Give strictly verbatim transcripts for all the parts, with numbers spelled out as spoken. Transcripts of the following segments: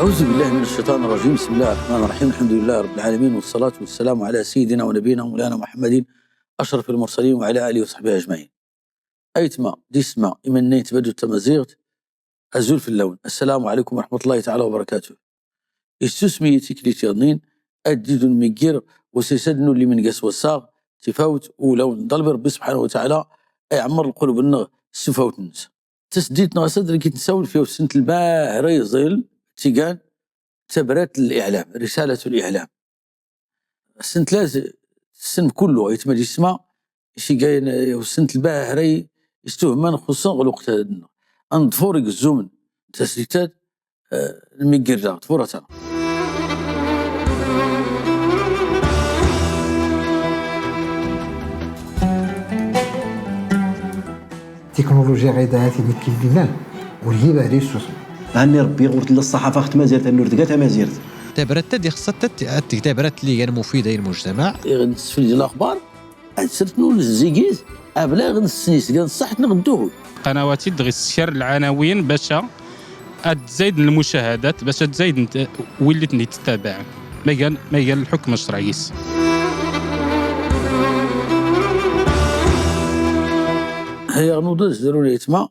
أعوذ بالله من الشيطان الرجيم. بسم الله الرحمن الرحيم. الحمد لله رب العالمين، والصلاة والسلام على سيدنا ونبينا مولانا محمد أشرف المرسلين وعلى آله وصحبه أجمعين. Aytma d yessma, imennayen n tbadut tamaziɣt, azul fell-awen. Assalamu alaykum wa rahmatullahi taɛala wa barakatuh. Issusem-iyi tiklit yaḍnin, ad d-idun miggir usisad n ulli mengas wassaɣ, tifawt, ulawen, ḍalbi Rebbi subḥanahu wa taɛala a iɛemmer lqulub-nneɣ s tifawt-nnes. Tasdit neɣ asad rikit nsawel f yiwet ssent lbahra iẓil tigan tabrat n liɛlam, risalat liɛlam. Ssent laz ssent kullu, aytma d yessma, isigayen yiwet ssent lbahra istuhman xuṣṣen ɣ lweqt-nneɣ. Ad neḍfur igezzumen n tasdit-ad, eh, nmiggir daɣ ḍfuratan. Tiknuluji ɣida a tin ikillinan, ur yibari susem. Ɛni Rebbi ur tella ṣṣaḥafa ɣ tmazirt, ad nurd ga tamazirt? Tabrat-ad ixṣṣa ad teg tabrat lli gan mufida i lmujtamaɛ. Iɣ nsfeld laxbar, ad sert nul zzigit, abla iɣ nssen isgan ṣṣaḥ neɣ dduhul. Qanawati dɣi ssker lɛanawiyen bac ad zayden lmucahadat, bac ad zayden t-, willi ten-ittabaɛen. Ma gan, ma gan lḥukm ccerɛi-s. Haya ɣ nuḍ ad zrun aytma,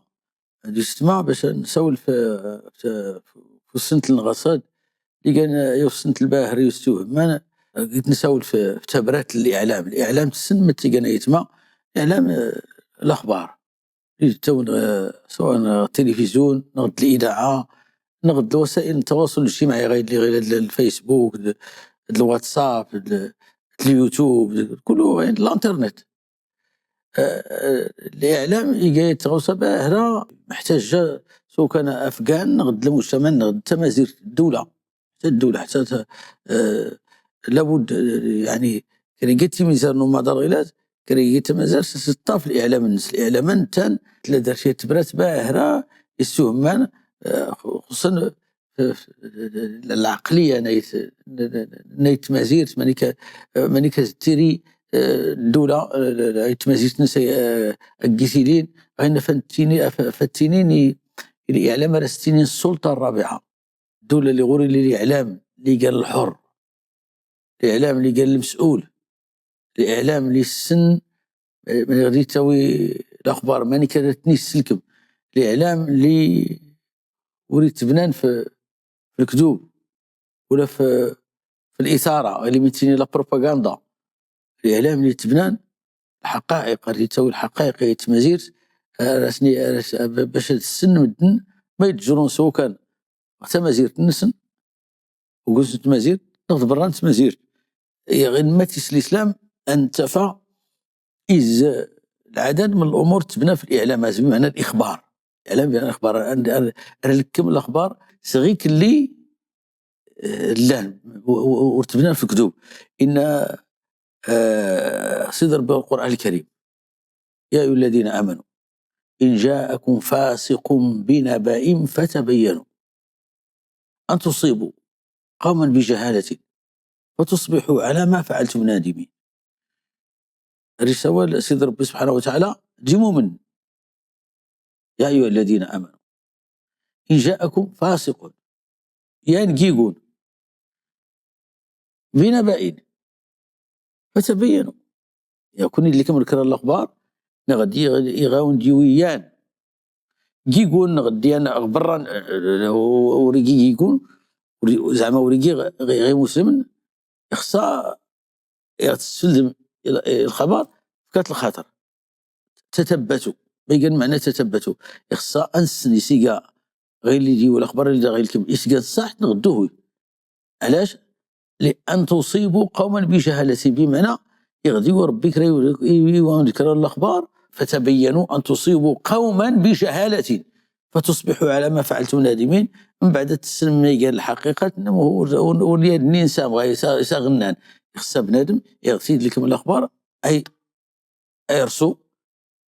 ad yesma, bac ad nsawel f, f, f ussent n lɣaṣad, li gan, eh, yiwet ssent lbahra istuhman, eh, git nsawel f, f tabrat n liɛlam. Liɛlam tessen ma t-igan aytma, liɛlam, eh, laxbar. Li d-ttawen, eh, sawa ɣ tilifizun, neɣ d lidaɛa, neɣ d lwasail n ttawaṣul lijtimaɛi, ɣayed li ɣilad l, lfaysbuk, d, d lwatsap, d, d lyutub, d kullu, ɣayed d l'internet. Eh, eh, liɛlam iga-yat tɣawsa bahra, meḥtaja sawa kan afgan, neɣ d lmujtamaɛ, neɣ d tamazirt, ddula. Ddula, ḥtta, eh, labud, eh, yeɛni, kra iga-yat timizar n umaḍal ɣilad, kra iga-yat timizar s, s ṭṭaf liɛlam-nnes. Liɛlam-a nettan, tella dartiya tabrat bahra, istuhman, eh, xuṣṣen, eh, lɛeqliya n ayt, n ayt tmazirt, manika, eh, manika tettiri, eh, ddula, eh, ayt tmazirt-nnes, eh, aggi tilin, ɣayna fa nettini, fa, fa nettinin i, i liɛlam ara s-ttinin ssulṭa rrabiɛa. Ddula lli ɣur-i lli liɛlam lli gan lḥur, liɛlam lli gan lmes'ul, liɛlam lli yessen, eh, mani ɣ d-ittawi laxbar, mani kan ad ten-isselkem, liɛlam lli ur ittebnan f, f lekdub, ula f, f liṭara, ɣilli mi ttini la propaganda. Liɛlam lli ittebnan lḥaqa'iq, ar ittawi lḥaqa'iq i tmazirt, ar as-ni, ar as-, ba-, bac ad ssen medden ma ittjrun sawa kan ɣ tamazirt-nsen, uguz n tmazirt, neɣ d berra n tmazirt. Iɣ inna-t is lislam, ad nettafaq is lɛadad min lumur tebna f liɛlam, az bimɛna lixbar. Liɛlam bimɛna lixbar, ar, ar, ar nlekkem laxbar s ɣikelli, eh, llan, u, u, u, ur tebnan f lekdub. Inna, eh, Sidi Rebbi ɣ Lqur'an Lkarim: يا أيها الذين آمنوا إن جاءكم فاسق بنبأ فتبينوا أن تصيبوا قوما بجهالة فتصبحوا على ما فعلتم نادمين. Ar isawal Sidi Rebbi subḥanahu wa taɛala d imumnen. يا أيها الذين آمنوا إن جاءكم فاسق, yan g-igun, بنبأ فتبينوا. Yaw kunni d-ilkem lekra n laxbar, neɣ d-, iɣ-, iɣ awen-d-iwi yan g-igun, neɣ d yan ɣ berra n, ur igi g-igun, ur i-, zeɛma ur igi ɣ, ɣ, ɣ imuslimen, ixṣa iɣ tesfeldem i, i lxabar, fkat lxaṭer. تثبتوا. Ma iga lmeɛna تثبتوا? Ixṣa ad nessen is iga ɣilli d-iwi laxbar lli d aɣ-ilkem, is igan ṣṣaḥ neɣ dduhul. Ɛlac? لأن تصيبوا قوما بجهالة, bimɛna iɣ d-iwi Rebbi kra, iwi, iwi awen-d kra n laxbar, فتبينوا أن تصيبوا قوما بجهالة فتصبحوا على ما فعلتم نادمين. Mbeɛd ad tessnem ma iga lḥaqiqa, tennem ur, ur, ur yad-nni nsamɣa is, is aɣ-nnan. Ixṣa bnadem iɣ t-ilkem laxbar, ay, ay rsu,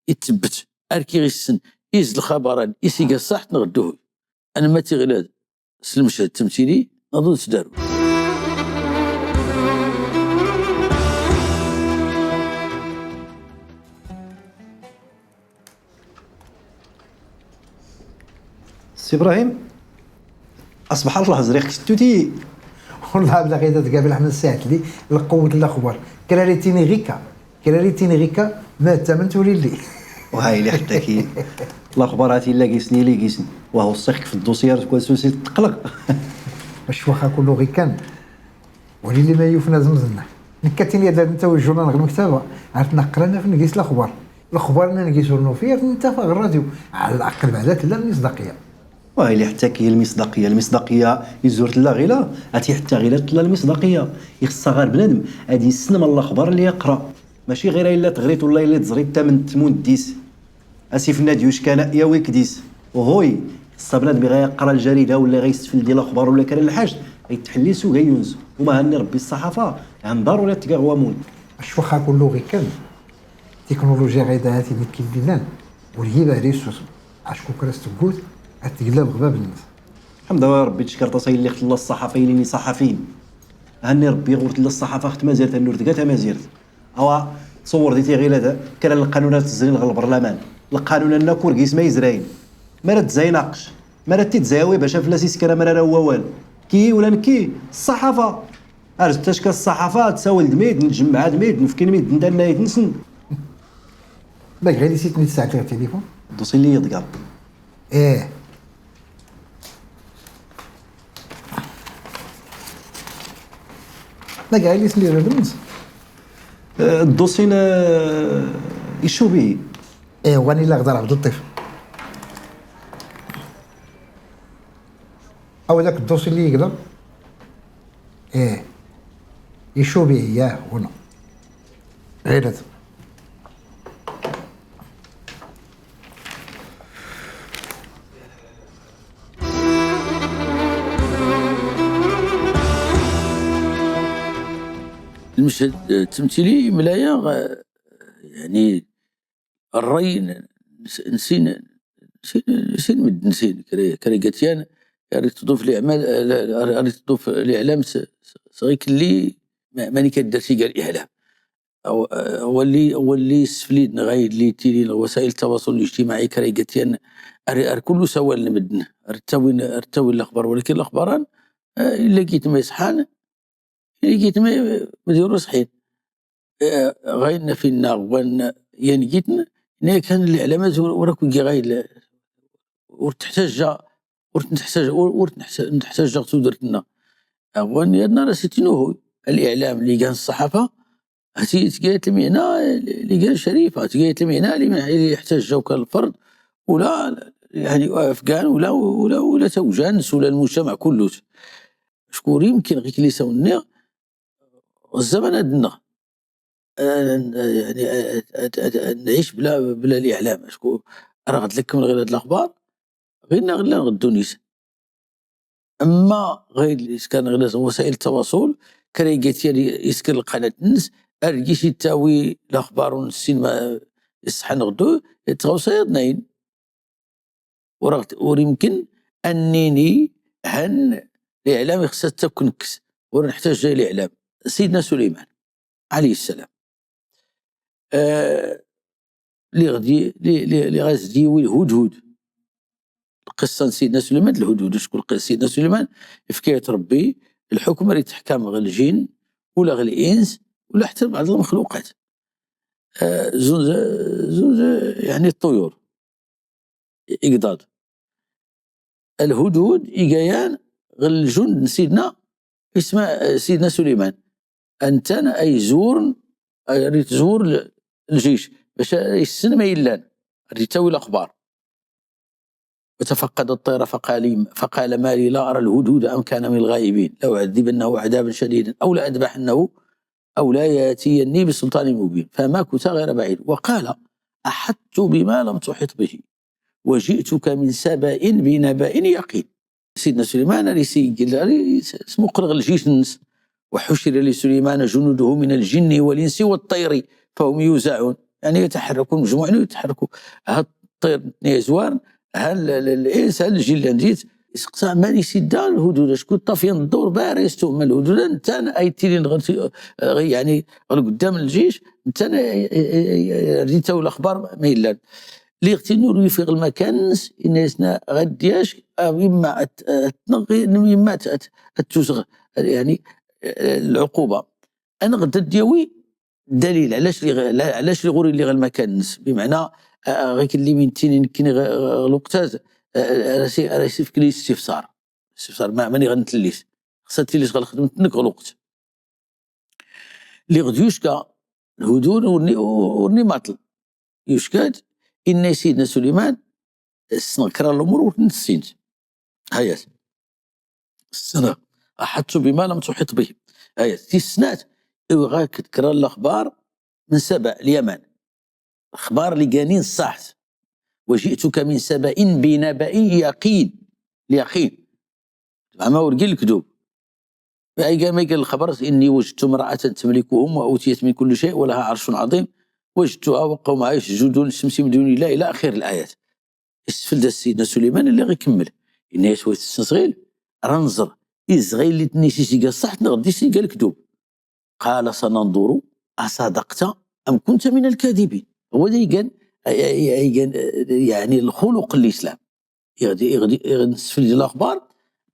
ittebbet, ar k-iɣ issen is lxabar-ad, is iga ṣṣaḥ neɣ dduhul. Anma tiɣilad s lmeched temtili, naḍu d tdaru. Si Ibrahim, أصبح الله زريق كتوتي. والله بلا غير تقابل أحمد الساعة اللي القوة الأخبار. كراري تيني غيكا. كراري تيني غيكا. ما تمن تولي لي. وهاي اللي حتى كي. الأخبار هاتي إلا قيسني لي قيسني. وهو الصيخ في الدوسير تكون سوسي تقلق. باش واخا كله غيكان. ولي اللي ما يوفنا زمزمنا. نكاتين يا دار نتا والجورنال غير المكتبة. عرفنا قرانا في نقيس الأخبار. الأخبار أنا نقيس ورنو فيها في نتا في الراديو. على الأقل بعدا تلا المصداقية. واه، إلي حتى كي المصداقية، المصداقية يزور تلا غيلا، أتي حتى غيلا تلا المصداقية. يخصها غير بنادم أدي يسلم الله أخبار اللي يقرأ. ماشي غير إلا تغريت ولا إلا تزريت تا من تمون ديس. أسيف ناديوش كان يا ويكديس. وهوي، خصها بنادم غيقرا الجريدة ولا غيستفل ديال الأخبار ولا كان الحاج، غيتحلي سو غيونز. وما هني ربي الصحافة، عن ضرورة تلقى غوامون. أشوخها كله غيكان. تكنولوجيا غيدا هاتي اللي كاين لنا، والهيبة ريسوس، عشكو كراس تقول، أتقلب غباب الناس. الحمد لله ربي تشكر تصيل اللي خلى الصحافيين اللي صحافيين. هني ربي غورت للصحافة خت مازيرت، النور تقات مازيرت. أوا تصور دي تيغيلا دا، كان القانونات تزرين غير البرلمان. القانون أن كوركيس ما يزراين. ما راه تزاي ناقش. ما راه تيتزاوي باش فلاس يسكر ما راه هو والو. كي ولا نكي؟ الصحافة. أرز تشكى الصحافة تساول دميد، نجمع دميد، نفكين ميد، ندان نايد نسن. باك غير نسيت نساعد التليفون. دوسي لي يضقر. إيه. ما كاع اللي سمير البنت. آه، الدوسي لا يشو به. إيه، واني لا غدار عبد اللطيف. أو ذاك الدوسي اللي يقدر. إيه. يشو به، ياه، هنا. غير هذا. المشهد التمثيلي ملايا، آه، يعني، الري ن-، نس-، نسين، نسين، نسين مد نسين، كري-، كريكاتيان، ريت تضوف لي عمل، آه، لا، لا، ريت تضوف لي علام س-، س-، صغيك اللي ما، ماني كدرتي قال إعلام. أو-، هو اللي، هو اللي يسفليد نغايد اللي تيلي وسائل التواصل الاجتماعي كريقتيان أر-، أر كل سوال المدن، أر التاوين، أر التاوين الأخبار، ولكن الأخبار، آه، إلا لقيت ما يصحان، إلا لقيت ما، ما يديرو صحيح. آه، غاين فينا غوان ين جيتن، هنا كان الإعلامات ور-، وراكو جي غايل، ورتحتاج، ورتنحتاج، ور-، ورتنحس-، نتحتاج تودرتنا. أغوان يدنا راه سيتينوهو الإعلام اللي كان الصحافة، هاتي تقايت المهنة اللي كان شريفة، تقايت المهنة اللي ما، اللي يحتاج جوك الفرد ولا يعني أفغان ولا، ولا، ولا توجانس ولا المجتمع كله. شكون يمكن غير كليسة والنيغ الزمن هاد النغ. آه، يعني، آه، آه، آه، آه، نعيش بلا، بلا الإعلام. شكون راه غتلكم غير هاد الأخبار؟ غير نغ-، غير غدو نيس. أما غير إسكان غير وسائل التواصل، كريقتي يسكر القناة نس، أرجيش يتاوي الأخبار والسينما يصحن غدو، يتغوص يضنين. ورغت-، ور يمكن أنني هن الإعلام يخصها تكنكس، ور نحتاج إلى الإعلام. سيدنا سليمان عليه السلام. آه، اللي غدي، اللي، اللي، اللي غازدي هو الهدهد. القصة سيدنا سليمان، الهدهد، شكون الق-، سيدنا سليمان؟ في حكاية ربي، الحكم راه يتحكم غير الجن، ولا غير الإنس، ولا حتى بعض المخلوقات. آه، زوز، زوز، يعني الطيور. إقداد. الهدهد إيجايان غير الجند سيدنا إسما-، سيدنا سليمان. أنتن أي زور، أي ريت زور ل-، الجيش. باش يسن ما يلان. ريت تاوي الأخبار. وتفقد الطير فقال، فقال: "ما لي لا أرى الهدهد أم كان من الغائبين؟ لأعذبنه عذابا شديدا أو لأذبحنه أو لا يأتيني بسلطان مبين." فمكث غير بعيد وقال: "أحطت بما لم تحط به وجئتك من سبأ بنبأ يقين." سيدنا سليمان راه يسيقل، راه يس-، سموقل غير الجيش النس. "وحشر لسليمان جنوده من الجن والإنس والطير فهم يوزعون." يعني يتحركون مجموعين ويتحركوا. ها الطير نيزوار، ها ال-، ال-، الإنس، ها الجن اللي جيت. يسقسى ماني سيدا الهدهد، شكون طافيا الدور باريستو من الهدهد، انت انا اي تيلي نغرتي، آه، يعني، غير قدام الجيش، انت انا، آه، آه، آه، رديتها والاخبار ما يلان. Liɣ tin ur yufiɣ lmakan-nnes, inna-yas: ɣad d-yac, a imma ad t-, ad t-tneɣ, imma ad t-, ad t-, ad t-tuzɣ, yani, eh, lɛuquba. Aneɣ-d ad d-yawi dalil ɛlac liɣ, ɛla-, ɛlac liɣ ur illiɣ lmakan-nnes. Bimɛna, eh, ɣikelli min ttini nekkini ɣ-, ɣ-, lweqt-a, eh, ara s-, ara s-ifk listifsar. Istifsar ma, mani ɣ-, ntellis. Xas ad tillis ɣ-, lxedmt-nnek ɣ-, lweqt. Liɣ d yucka, lhudun ur n-, ur n-imaṭel. Yucka-d, inna-yas Sidna Suleyman: ssneɣ kra n lumuṛ ur ten-tessineḍ. Hayat. Ssneɣ. أحطت بما لم تحط به. Hayat. Tis snat, iwwiɣ-ak-d kra n lexbar min Saba, Lyaman. Lexbar li ganin ṣṣaḥt. وجئتك من سبأ بنبأ يقين. Lyaqin. Zeɛma ur gin lekdub. Ay ga ma iga lexber: إني وجدت امرأة تملكهم وأوتيت من كل شيء ولها عرش عظيم وجدتها وقومها يسجدون للشمس من دون الله إلى آخر الآيات. Isfeld-as Sidna Suleyman, lliɣ ikemmel. Inna-yas: wa tessneḍ ɣil, ra nẓer, is ɣil li tennis is iga ṣṣaḥt neɣ d is iga lekdub. قال سننظر أصدقت أم كنت من الكاذبين. Huwa da igan, ay, ay, ay igan, eh, yani, lxuluq n lislam. Iɣ di, iɣ di, iɣ nsfeld lexbar,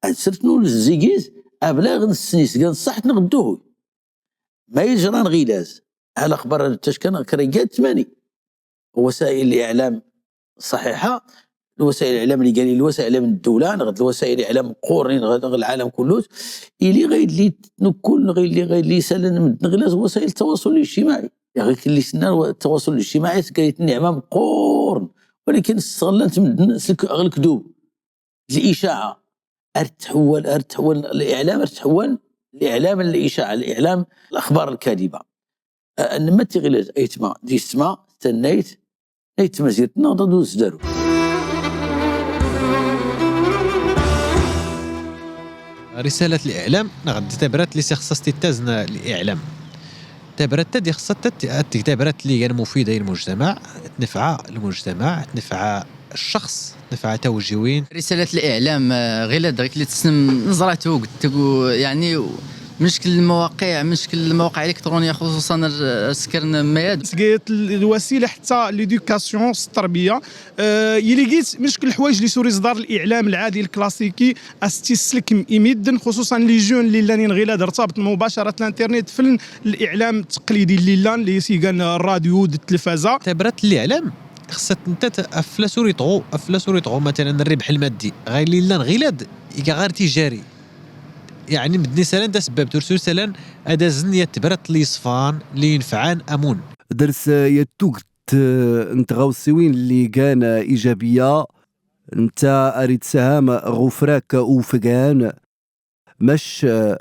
ad sert nul zigiz, abla iɣ nssen is gan ṣṣaḥt neɣ dduhuy. Ma yejran ɣilaz, ha lexbar ad tacka neɣ kra iga tmani. وسائل الإعلام الصحيحة، الوسائل الإعلام اللي قال لي الوسائل الإعلام الدولة، نغد الوسائل الإعلام مقورنين، نغد العالم كله، إلي غير لي نكل، غير لي، غير لي سالن مدن غير وسائل التواصل الاجتماعي. يا غير كل سنة التواصل الاجتماعي قالت النعمة مقورن، ولكن استغلت مدن سلك-، غير الكذوب، الإشاعة، أرتحول، أرتحول الإعلام، أرتحول الإعلام الإشاعة، الإعلام الأخبار الكاذبة. Nemmatti ɣilad aytma d yessma tannayt, ayt tmazirt-nneɣ d ad ur zdaru. رسالة الإعلام، neɣ d tabrat li s ixṣṣaṣ tittazn الإعلام. Tabrat-a d ixṣṣaṣ ad teg tabrat li gan mufida i lmujtamaɛ, tnefɛa lmujtamaɛ, tnefɛa الشخص، نفع توجيهين. رسالة الإعلام، آه، غير هذاك اللي تسلم نزرته، قلت له، يعني، مشكل المواقع، مشكل المواقع الإلكترونية، خصوصًا ال-، السكرن مياد. سكيت ال-، الوسيلة حتى l'éducation، التربية. آه، يلي قيت مشكل الحوايج اللي سوري صدار الإعلام العادي الكلاسيكي، أستسلك إميدن، خصوصًا les jeunes اللي لانين غير هذا ارتبط مباشرة الانترنت في الإعلام التقليدي اللي لان، اللي سيقان الراديو، التلفازة. Tabrat n liɛlam xsat ntat aflas ur iṭɣu, aflas ur iṭɣu, matalan, rribḥ lmaddi. Ɣayli llan ɣilad, iga ɣar tijari. Yeɛni, medden isalan d asebbab, tursu isalan ad azen yat tebrat li yeṣfan, li yenfɛan amun. Ders, eh, yat tugt, eh, n tɣawsiwin li gan, eh, ijabiya, nta ar itsaham ɣ ufrak ufgan, Mac, eh,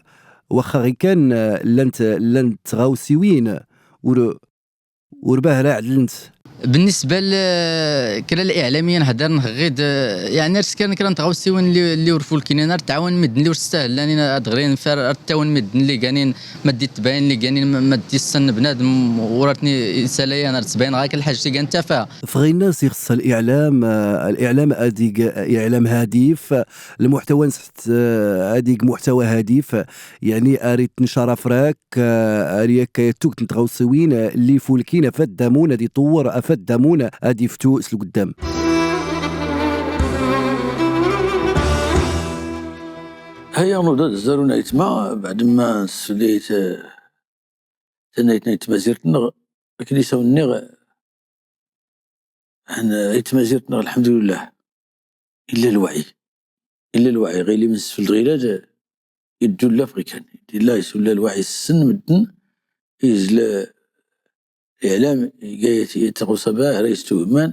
waxxa ɣikan, eh, llant, llant tɣawsiwin ur, ur bahra ɛedlent. بالنسبة ل-، kra n الإعلاميين هدرن ɣid, eh, يعني, ar skren kra n tɣawsiwin li, li ur fulkinen, ar tɛawen medden li ur stahlan ad ɣrin, far ar tawin medden li ganin ma d-itbayen, li ganin ma, ma d-issan bnadem ur ar ten-isalayan, ar tbayen ɣak lḥaǧ ti gan tafaha. Fɣinna s ixṣṣa الإعلام, eh, الإعلام ad ig إعلام هادف, المحتوى نسحت, eh, ad ig محتوى هادف, يعني, ar itneccar afrak, eh, ar yakka yat tugt n tɣawsiwin, eh, li fulkin afad amun ad iṭewwer, afad amun ad iftu s lqeddam. Haya, nuḍa-d zdarun aytma, beɛd ma nsfeld ayt, eh, tannayt n tmazirt-nneɣ, akken i s awen-nniɣ, Ḥna, i tmazirt-nneɣ, lḥemdulillah, illa lwaɛi. Illa lwaɛi, ɣilad mi nsfeld ɣilad, iddu lla f ɣikan. Illa isulla lwaɛi, ssen medden, izla liɛlam, iga yat, yat tɣawsa bahra istewhman,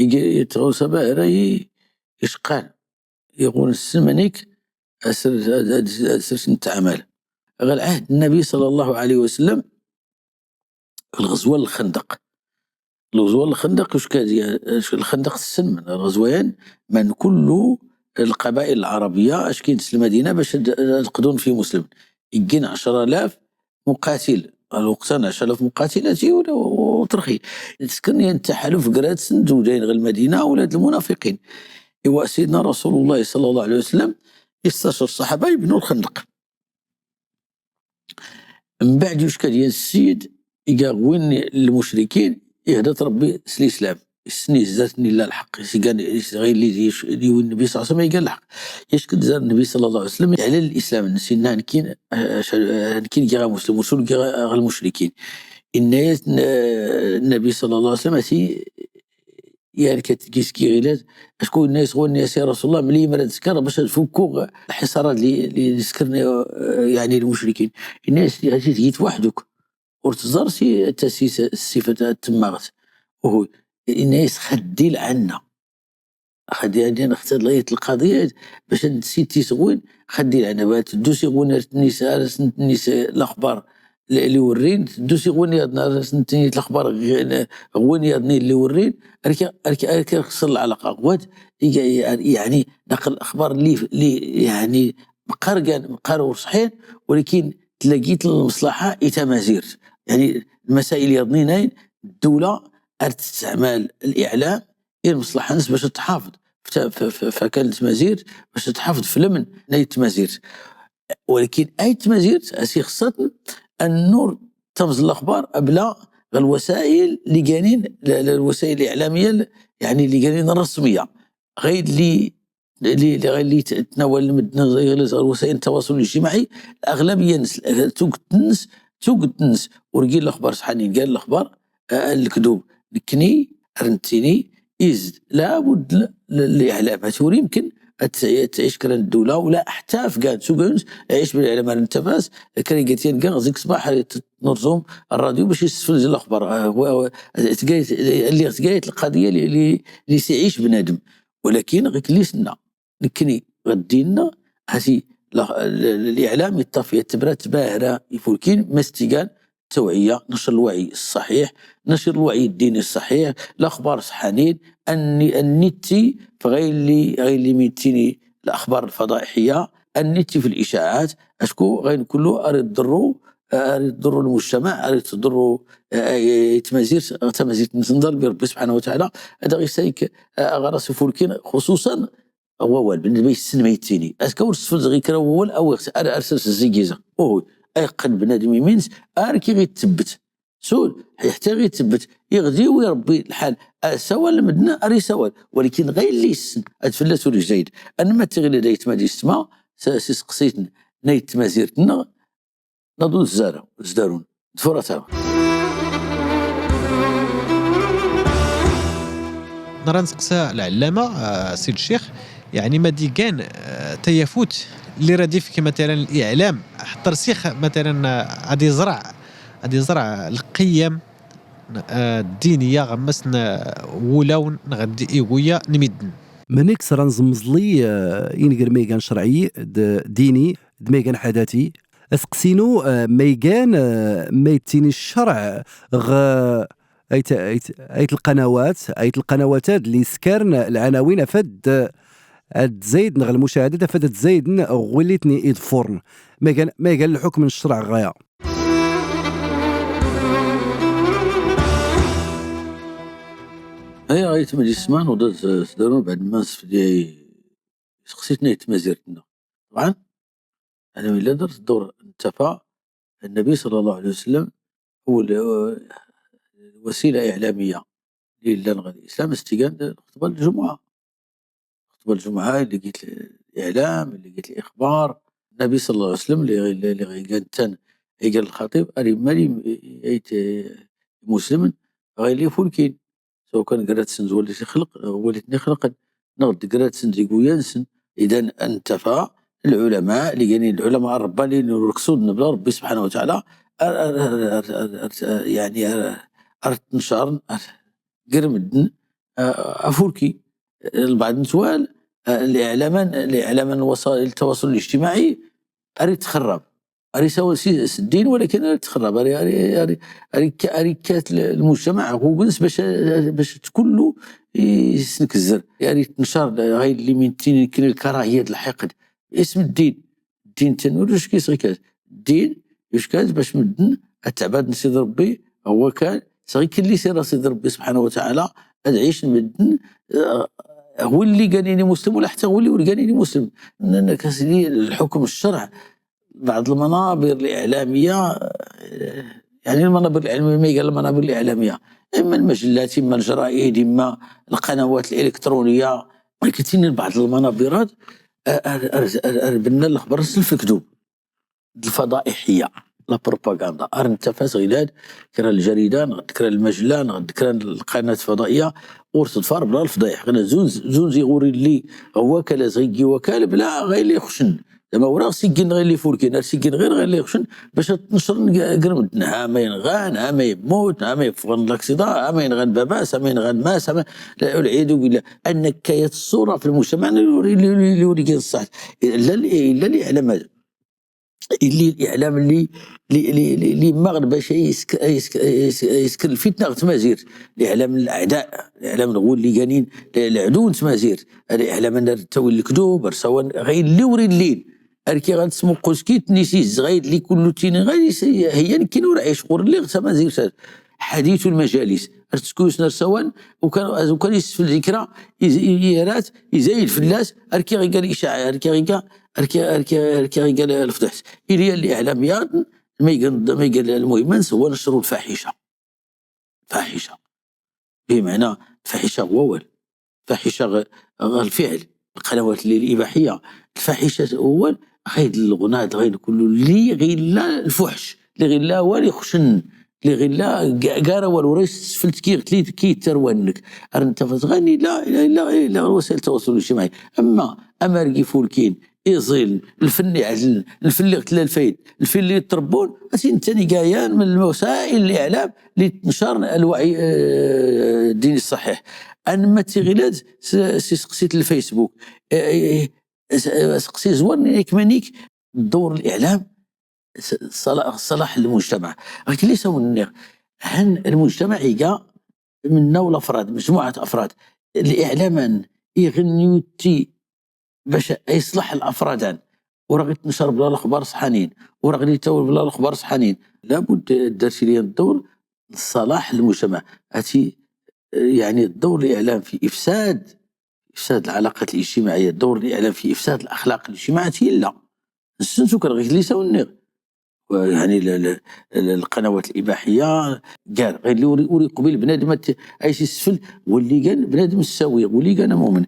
iga yat tɣawsa bahra i, icqan. Iɣun ssen manik, asr, ad, ad, ad sers n ttɛamal. Ɣer lɛahd n Nnabi ṣalla Llahu ɛalayhi wa sallam, lɣezwa n Lxendaq. Lɣezwa n Lxendaq, ucka d ya-, Lxendaq tessnem, lɣezwa-yan, man kullu lqabail lɛarabiya, ackin s Lmadina bac ad, ad qdun fi muslimin. Iggin ɛecra alaf muqatil. Lweqt-a ɛecra alaf muqatil, ati ula, u, u, terxi. Tesken yan taḥaluf grat-sen d udayn ɣer Lmadina, ula d lmunafiqin. Iwa Sidna Rasulullah ṣalla Llahu ɛalayhi wa sallam, istacer ṣṣaḥaba ibnu Lxendaq. Mbeɛd yucka-d yan Ssid, iga ɣwin lmucrikin, ihda-t Ṛebbi s lislam. Issen izzat-nni illa lḥeqq, is igan, is ɣilli di, di Nnabi ṣalla Llahu ɛalayhi wa sallam igan lḥeqq. Icked zar Nnabi ṣalla Llahu ɛalayhi wa sallam iɛlel lislam-nnes, inna: "Nekkin, eh, aca-, eh, nekkin giɣ amuslim, ur sulliɣ ɣer lmucrikin." Inna-yas, eh, Nnabi ṣalla Llahu ɛalayhi wa sallam, a ti, yan kat gis ki ɣilad, acku inna-yas ɣur-nni, a si Rasul Llah, mel-iyi mi ara d-tsekkar bac ad fukkuɣ lḥiṣarat li, li, li skren, eh, yeɛni lmucrikin. Inna-yas: "A ti tgit weḥd-k, ur tẓerr si, ta si, si, ṣṣifa n temmaɣt." Uhu, inna-yas: "Xeddi lɛanna." Xeddi lɛanna, xeddi lɛanna, xeddi lɛanna, lqaḍiya, bac ad nsitti s ɣwin, xeddi lɛanna, ba teddu s ɣwin ar tnis, ar s-, tnis laxbar li, li werrin, teddu s ɣwin yaḍn ar s-, tnis laxbar ɣ-, ɣwin yaḍn li werrin, ar ki, ar ki, ar ki xṣel lɛalaqa. Ɣwat, iga, yeɛni, naql axbar li, li, yeɛni, meqqar gan, meqqar ur ṣḥiḥ, walakin tlaqi-t lmeṣlaḥa i tmazirt. Yeɛni, lmasail yaḍnin ayn, ddula ar testeɛmal liɛlam i lmeṣlaḥa-nnes bac ad tḥafeḍ f ta-, f, f, f wakal n tmazirt, bac ad tḥafeḍ f lmn n ayt tmazirt. Walakin ayt tmazirt, a si xṣa-ten ad nurr tamẓ n laxbar abla ɣ lwasail li ganin, l, l, lwasail liɛlamiya, yeɛni li ganin rrasmiya. Ɣayr li li, li ɣayr li t-, tnawal lmedden ɣ, ɣ, ɣ wasail n tawaṣul lijtimaɛi, laɣlabiya-nnes, tuget-nnes, tuget-nnes, ur gin laxbar ṣḥanin, gan laxbar, ah, n lekdub. Nekkni, ar nettini, is, labud l, l, liɛlam. Hati ur yemkin ad t-, ad tɛic kra n ddula, wala ḥtta Afgan, s ugayu-nnes, iɛic biliɛlam ar nttaf-as, kra igat yan gan, zik ṣṣbaḥ, ar t-, tnurẓum rradyu bac issfel zi laxbar. Ah, wa, wa, tgayt, lliɣ tgayt lqaḍiya li, li, li s-iɛic bnadem. Walakin ɣikelli s-nna, nekkni ɣa ddin-nneɣ, hati la, l, l, liɛlam iṭṭaf yat tebrat tbahra ifulkin, ma s-tt-igan tawɛiya, نشر الوعي الصحيح, نشر الوعي الديني الصحيح, laxbar ṣḥanin, ad n-, ad nitti f ɣayr li, ɣayr li mi ttini laxbar lfaḍaixiyya, ad nitti f licaɛat, acku ɣayn kullu ar iḍerru, ar iḍerru lmujtamaɛ, ar iḍerru, eh, eh, tmazirt, tamazirt-nnes. Nḍa Ṛebbi subḥanahu wa taɛala, ad aɣ-isayk, eh, aɣaras ifulkin, xuṣuṣan wawal, bnadem issen ma yettini. Ass-a ur sfeld ɣi kra n wawal, awiɣ-t, ar, ar sers zzigiza. Uhu, ayeqqen bnadem imi-nnes, ar ki ɣ-ittebbet. Sul, ḥiḥta ɣ-ittebbet, iɣ d-iwi Ṛebbi lḥal. Asawal n medden ar isawal. Walakin ɣayr li issen, ad fell-as ur ijzayed. Anma tiɣilin d aytma d yessetma, s, s iseqsiten n ayt tmazirt-nneɣ, Naḍu d zzara, d zdarun, d furat ara. Nra nseqsa lɛellama, ah, Sidi Ccix, yeɛni ma d igan, ah, tayafut lli ra d-ifk, matalan, liɛlam, ḥeṭṭer s ix, matalan, ah, ad iẓreɛ, ad iẓreɛ lqiyam, ah, ddiniya ɣ mass n, ah, wulawen neɣ d iguya n midden. Mnk s ra nẓmẓli, ah, ingr ma igan crɛi d dini d ma igan ḥadati, Aseqsi-nu, eh, ma igan, eh, ma yettini ccerɛ ɣ ayt, ayt, ayt lqanawat, ayt lqanawat-ad lli skarn lɛanawin afad ad tzayd neɣ lmucahadat afad ad tzayden ɣ willi ten-iḍeffurn. Ma igan, ma igan lḥukm n ccerɛ ɣ aya? Aya, ayt ma d-isman, uḍad s-, sdarun, bɛed ma nsefdi ay iseqsiten ay tmazirt-nneɣ. Ṭebɛan, ana mi llan dar teddur n ttafa, Nnabi ṣalla Llahu ɛalayhi wa sallam, awwal, eh, wasila iɛlamiya lli llan ɣ lislam, s-tt-igan d lxeṭba n lǧumuɛa. Lxeṭba n lǧumuɛa, illi git liɛlam, illi git lixbar. Nnabi ṣalla Llahu ɛalayhi wa sallam, lli, lli, lli igan ttan, igan lxaṭib, ar immal i, i, i, ayt, eh, imuslimen, ɣayr lli ifulkin. Sawa kan grat-sen d walli ten-ixelqen, walli ten-ixelqen, neɣ d grat-sen d iguya-nsen. Idan, ad nettafa lɛulama, lli ganin lɛulama ṛṛebbaniyin ur qsuden bla Ṛebbi subḥanahu wa taɛala, ar, ar, yeɛni, ar, ar tnecaren, ar, gr medden, a, afulki. Lbeɛḍ n ttwal, a, liɛlaman, liɛlaman n wasail ttawaṣul lijtimaɛi, ar itxerrab. Ar isawal s, s ddin, walakin ar itxerrab, ar, ar, ar, ar ikka-, ar ikkat l-, lmujtamaɛ ɣ ugens bac, bac kullu isnekzer. Ar itneccar ɣayr lli mi ttini kra lkarahiya d lḥiqd. Isem ddin. Ddin ttan ur yucki s ɣikas. Ddin yucka-d bac medden ad ttaɛbaden Sidi Ṛebbi ɣ wakal, s ɣikelli s ira Sidi Ṛebbi subḥanahu wa taɛala, ad ɛicen medden, eh, ɣ willi ganin imuslimen, wala ḥtta ɣ willi ur ganin imuslimen. Nnan-ak a sidi, lḥukm n ccerɛ, بعض المنابر الإعلامية, eh, يعني المنابر العلمية، ما يقال المنابر الإعلامية، إما المجلات، إما الجرائد، إما القنوات الإلكترونية، كتينين بعض المنابرات، آه، آه، آه، آه، آه، بنا الخبر في الكذوب، الفضائحية، لا بروباغندا. أر نتفاس غيلاد، كرا الجريدة، نغد كرا المجلة، نغد كرا القناة الفضائية، ورث الفار بلا الفضايح. غنا زوز، زوز يغوري اللي هو كلا زغيقي وكال بلا غير اللي يخشن. زعما ورا سيكين غير اللي فوركين، سيكين غير، غير اللي يخشن، باش تنشر نق-، قرم الدنيا، ها ما ينغان، ها ما يموت، ها ما يفغن لاكسيدا، ها ما ينغان باباس، ها ما ينغان ماس، ها ما، لا، والعياذ بالله. أنك كاية الصورة في المجتمع اللي يوري، اللي يوري، اللي يوري كاين الصح. إلا ال-، إلا الإعلام هذا. اللي الإعلام اللي، اللي، اللي، اللي، اللي ما غير باش يسك-، يسك-، يسك-، يسكر الفتنة غير تمازيرت. الإعلام الأعداء، الإعلام الغول اللي قانين، العدو تمازيرت. الإعلام أنا رتاوي الكذوب، رساوان غير اللي وري الليل. أركي غنسمو قوسكيت نيسيز، غير اللي كله تيني، غير يس-، هي نكين ورا عيش قور اللي غير تمازيرت. حديث المجالس، رتسكوس نرساوان، وكان، وكان يسفل ذكرى، يز-، يرات، يزايد في الناس، أركي غير قال إشاعة، أركي غير قال أركي، أركي، أركي، أركي الفضحت. إلي الإعلام ياضن، ما يقال، ما يقال المهم، هو نشر الفاحشة. فاحشة. بمعنى، الفاحشة هو وال-، الفاحشة غ-، غ الفعل، القنوات اللي الإباحية. الفاحشة هو وال-، غير الغناء، غير كله اللي غير لا الفحش، اللي غير لا والي خشن، اللي غير لا ق-، قارا والو ريس في التكير، كلي، كي تروانك. أرنت فتغني، لا، لا، لا، لا، وسائل التواصل الاجتماعي. أما، أما رقي فولكين، إيزيل، الفن يعزل، الفن اللي غتلا الفايد، الفن اللي يتربون، أسي نتاني قايان من الوسائل الإعلام اللي تنشر الوعي، آه، الديني الصحيح. أنا ما تيغيلاد س-، سي سقسيت الفيسبوك. آه، آه، آه، س-، آه، سقسي زوان ياك مانيك دور الإعلام س-، صلا-، صلاح المجتمع. غير لي ساونيغ، هن المجتمع يقا منا والأفراد، مجموعة أفراد. الإعلام يغنيو تي باش يصلح الأفراد، وراه غيتنشر بلا الأخبار صحانين، وراه غيتاول بلا الأخبار صحانين. لابد دارت لي الدور لصلاح المجتمع. هاتي، يعني، الدور الإعلام في إفساد، إفساد العلاقات الاجتماعية، دور الإعلام في إفساد الأخلاق الاجتماعية، هاتي لا. السنسو كان غير ليس والنير. يعني، ال-، ال-، ال-، القنوات الإباحية، كاع غير اللي وري، وري قبيل بنادم ت-، أي سي السفل، واللي كان بنادم السوي، واللي كان مؤمن.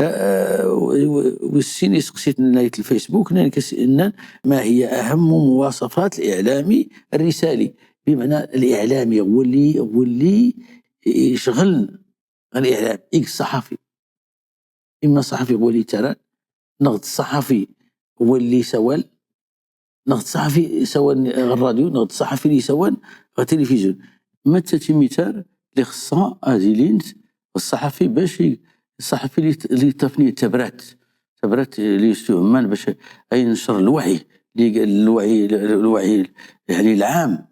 آه، و-، و-، والسيني سقسيت نايت الفيسبوك، نان كس-، نان ما هي أهم مواصفات الإعلامي الرسالي؟ بمعنى الإعلامي هو اللي، هو اللي يشغل الإعلام، إيك الصحافي. إما الصحافي هو اللي ترى، نغد الصحافي هو اللي سوال، نغد الصحافي سوال الراديو، نغد الصحافي اللي سوال غا التلفزيون. ما تتمثال اللي خصها هذه لينت الصحافي باش ي-، الصحافي اللي ت-، اللي تفني تبرات، تبرات اللي يستهمان باش ينشر الوعي، اللي، الوعي، الوعي، يعني، العام.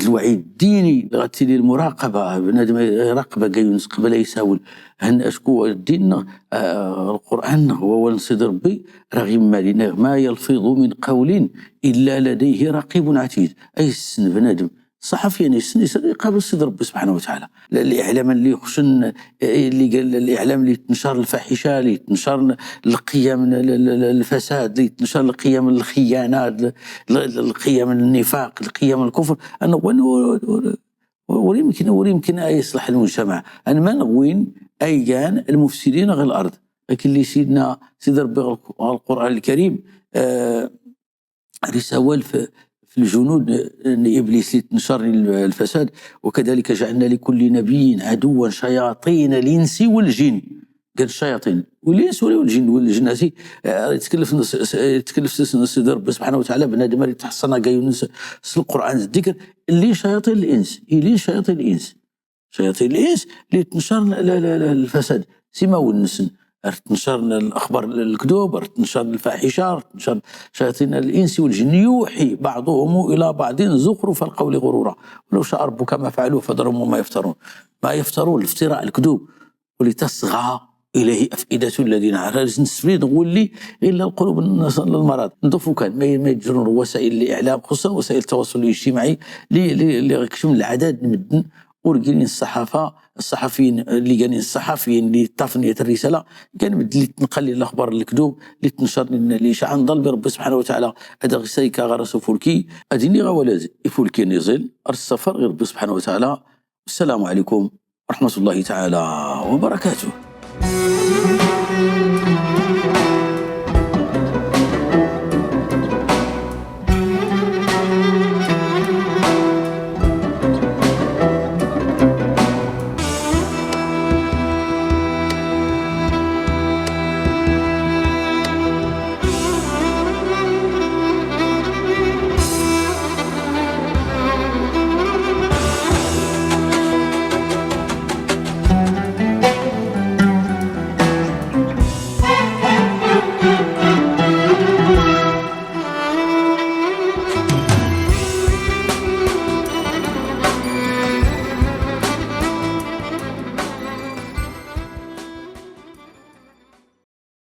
الوعي الديني، غتسيدي المراقبة، بنادم يراقب كيونس قبل يساول. هن أشكو الدين، آه، القرآن هو ونصيد ربي، راه غير مالينا، ما يلفظ من قول إلا لديه رقيب عتيد. أي السن بنادم. صحفي يعني السن يسن يقابل سيد ربي سبحانه وتعالى. لا، الإعلام اللي يخشن، اللي قال الإعلام اللي تنشر الفاحشة، اللي تنشر القيم ال-، ال-، ال-، الفساد، اللي تنشر القيم الخيانة، ال-، ال-، ال-، القيم النفاق، القيم الكفر. أنا وين و-، و-، و-، ولا يمكن، ولا يمكن أي يصلح المجتمع. أنا ما نغوين أي كان المفسدين غير الأرض. لكن اللي سيدنا، سيد ربي الق-، القرآن الكريم، آه، رساوال في، في الجنود، آه، إبليس اللي تنشر الفساد: "وكذلك جعلنا لكل نبي عدوا شياطين الإنس والجن". قال الشياطين والإنس ولا الجن، والجن هاتي، آه، يتكلف نص، س-، يتكلف س-، سيدي ربي سبحانه وتعالى بنادم اللي تحصن كاع يونس س القرآن الذكر، اللي شياطين الإنس، اللي شياطين الإنس. شياطين الإنس اللي تنشر ال-، ال-، ال-، ال-، الفساد. سيما والنسن. تنشر الأخبار الكذوب، تنشر الفاحشة، تنشر شياطين الإنس والجن يوحي بعضهم إلى بعض زخرف القول غرورا. ولو شاء ربك ما فعلوه فذرهم وما يفترون. ما يفترون الافتراء الكذوب. ولتصغى إليه أفئدة الذين، على نستفيد نقول لي إلا القلوب الناس للمرض. نضيفو كان ما، ما يجرون وسائل الإعلام، خصوصًا وسائل التواصل الاجتماعي، لي، لي، لي غيكشم العدد مدن ur gin ṣṣaḥafa, ṣṣaḥafiyin, lli ganin ṣṣaḥafiyin lli ṭṭafn yat rrisala, gan mdd lli tnqal lli lxbar lkdub, lli tnṣar lli lli icaɛa. Nḍalb i Ṛebbi subḥanahu wa taɛala ad aɣ isayk aɣ ɣar ufulki, ad iniɣ awal-ad ifulkin iẓil, ar ṣṣafar ɣ Ṛebbi subḥanahu wa taɛala. Wassalaamu ɛalaykum wa raḥmatullahi taɛala wa barakatuh.